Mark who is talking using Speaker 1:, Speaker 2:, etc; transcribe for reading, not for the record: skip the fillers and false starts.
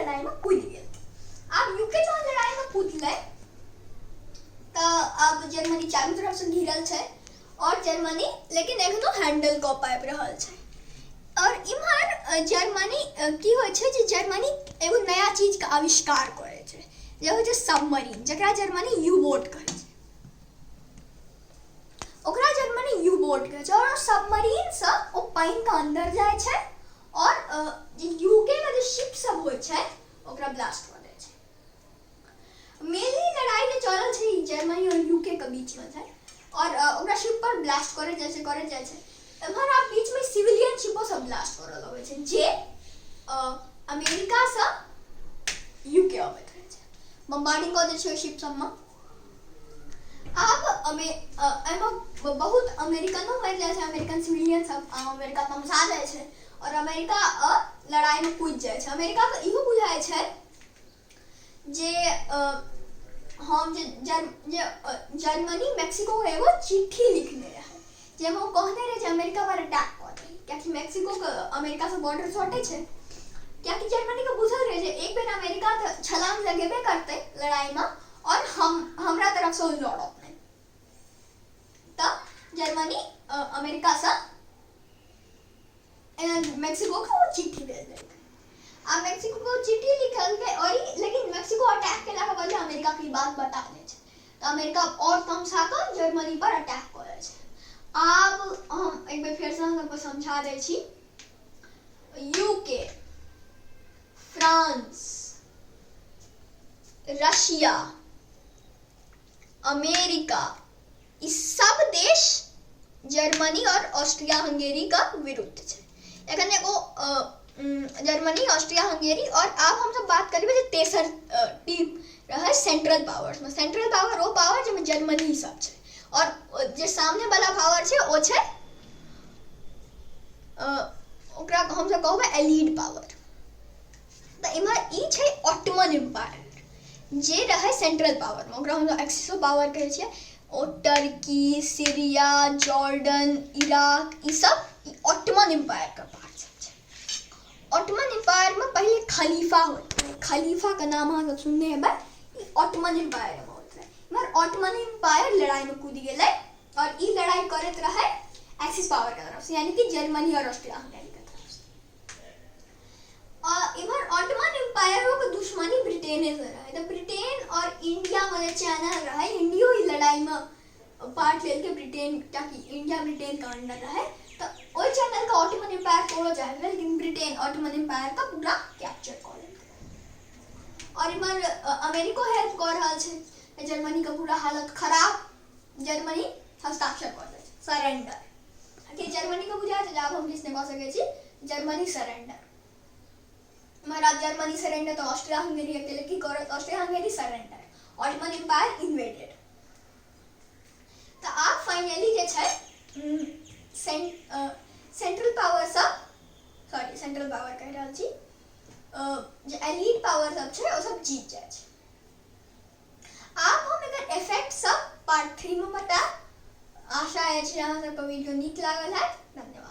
Speaker 1: लड़ाई में कूदि गेल। आब यूके जहन लड़ाई में कूदलै तऽ आब जर्मनी चारू तरफ से घिरल छै और जर्मनी लेकिन एखनो हैंडल कऽ पाबि रहल छै। और इम्हर जर्मनी की होइ छै जे जर्मनी एगो नया चीजके आविष्कार करै छै जे होइ छै सबमरीन, जकरा जर्मनी यू बोट कहै छै। ओकरा जर्मनी यू बोट कहै छै और सबमरीनसँ ओ पानिके अन्दर जाइ छै और जे यूके के जे शिप सब होइ छै ओकरा ब्लास्ट कऽ दै छै। मेनली लड़ाई जे चलल छै ई जर्मनी और यूके के बीच में छै और ओकरा शिप पर ब्लास्ट करे जाइ छै, करे जाइ छै। एम्हर आब बीच में सिविलियन शिपो सब ब्लास्ट करऽ लगै छै जे अमेरिका से यूके अबैत रहै छै, बम्बार्डिंग कऽ दै छै ओहि शिप सबमे। आब एहिमे बहुत अमेरिकनो मरि जाइ छै, अमेरिकन सिविलियन सब। अमेरिका तमसा जाइ छै और अमेरिका लड़ाईमे कूदि जाइ छै। अमेरिकाके इहो बुझाइ छै जे हम जे जे जर्मनी मैक्सिको एगो चिट्ठी लिखने रहै जाहिमे ओ कहने रहै जे अमेरिका पर अटैक कऽ दही, कियाकि मैक्सिकोके अमेरिकासँ बॉर्डर सटै छै। कियाकि जर्मनीके बुझल रहै जे एक बेर अमेरिका तऽ छलांग लगेबे करतै लड़ाइमे और हम हमरा तरफसँ ओ लड़त नहि। तऽ जर्मनी अमेरिकासँ मैक्सिको के ओ चिट्ठी भेज देलकै। आ मैक्सिको के ओ चिट्ठी लिखलकै और लेकिन मैक्सिको अटैक केलाके बाद अमेरिका के ई बात बता दै छै तऽ अमेरिका और तमसा कऽ जर्मनी पर अटैक कऽ दै छै। आब हम एक बेर फेरसँ अहाँ सबके समझा दै छी। यूके, फ्रांस, रशिया, अमेरिका ई सब देश जर्मनी और ऑस्ट्रिया हंगेरी का विरुद्ध छै। एखन एगो जर्मनी, ऑस्ट्रिया हंगेरी और आब हमसब बात करबै जे तेसर टीम रहै सेंट्रल पावर्स में। सेंट्रल पावर ओ पावर जाहिमे जर्मनी सब छै और जे सामने वाला पावर छै ओ छै ओकरा हमसब कहबै एलीट पावर। तऽ इम्हर ई छै ऑटोमन एम्पायर जे रहै सेंट्रल पावरमे, ओकरा हमसब एक्सिसो पावर कहै छियै। ओ टर्की, सीरिया, जॉर्डन, इराक ई सब ई ऑटोमन एम्पायरके पार्ट सब छै। ऑटोमन एम्पायरमे पहिले खलीफा होइत रहै, खलीफाके नाम अहाँ सब सुनने हेबै। ई ऑटोमन एम्पायरमे होइत रहै। इम्हर ऑटोमन एम्पायर लड़ाइमे कूदि गेलै और ई लड़ाई करैत रहै एक्सिस पावरके तरफसँ, यानी कि जर्मनी और ऑस्ट्रिया हंगेरीके तरफसँ। इम्हर ऑटोमन एम्पायरो के दुश्मनी ब्रिटेने से रहे तऽ ब्रिटेन और इंडिया में जे चैनल रहे, इंडियो ई लड़ाई में पार्ट लेलकै ब्रिटेन, कियाकि इंडिया ब्रिटेन के अंडर रहे तऽ ओहि चैनल के ऑटोमन एम्पायर तोड़ऽ चाहैत रहे, लेकिन ब्रिटेन ऑटोमन एम्पायर के पूरा कैप्चर कऽ लेलकै। और इम्हर अमेरिको हेल्प कऽ रहल छै। जर्मनी के पूरा हालत खराब, जर्मनी हस्ताक्षर कऽ दै छै सरेंडर। कि जर्मनी के बुझाइ छै जे आब हम किछु नहि कऽ सकै छी, जर्मनी सरेंडर। इम्हर आब जर्मनी सरेंडर तऽ ऑस्ट्रिया हंगेरी अकेले की करत? Austria Hungary surrender, Ottoman empire invaded. तऽ आब फाइनली जे छै सेंट्रल पावर सब, सॉरी सेंट्रल पावर कहि रहल छी, जे एलीट पावर सब छै ओ सब जीत जाइ छै। आब हम एकर इफेक्ट सब पार्ट 3 में बतायब। आशा अछि अहाँ सबके वीडियो नीक लागल हैत। धन्यवाद।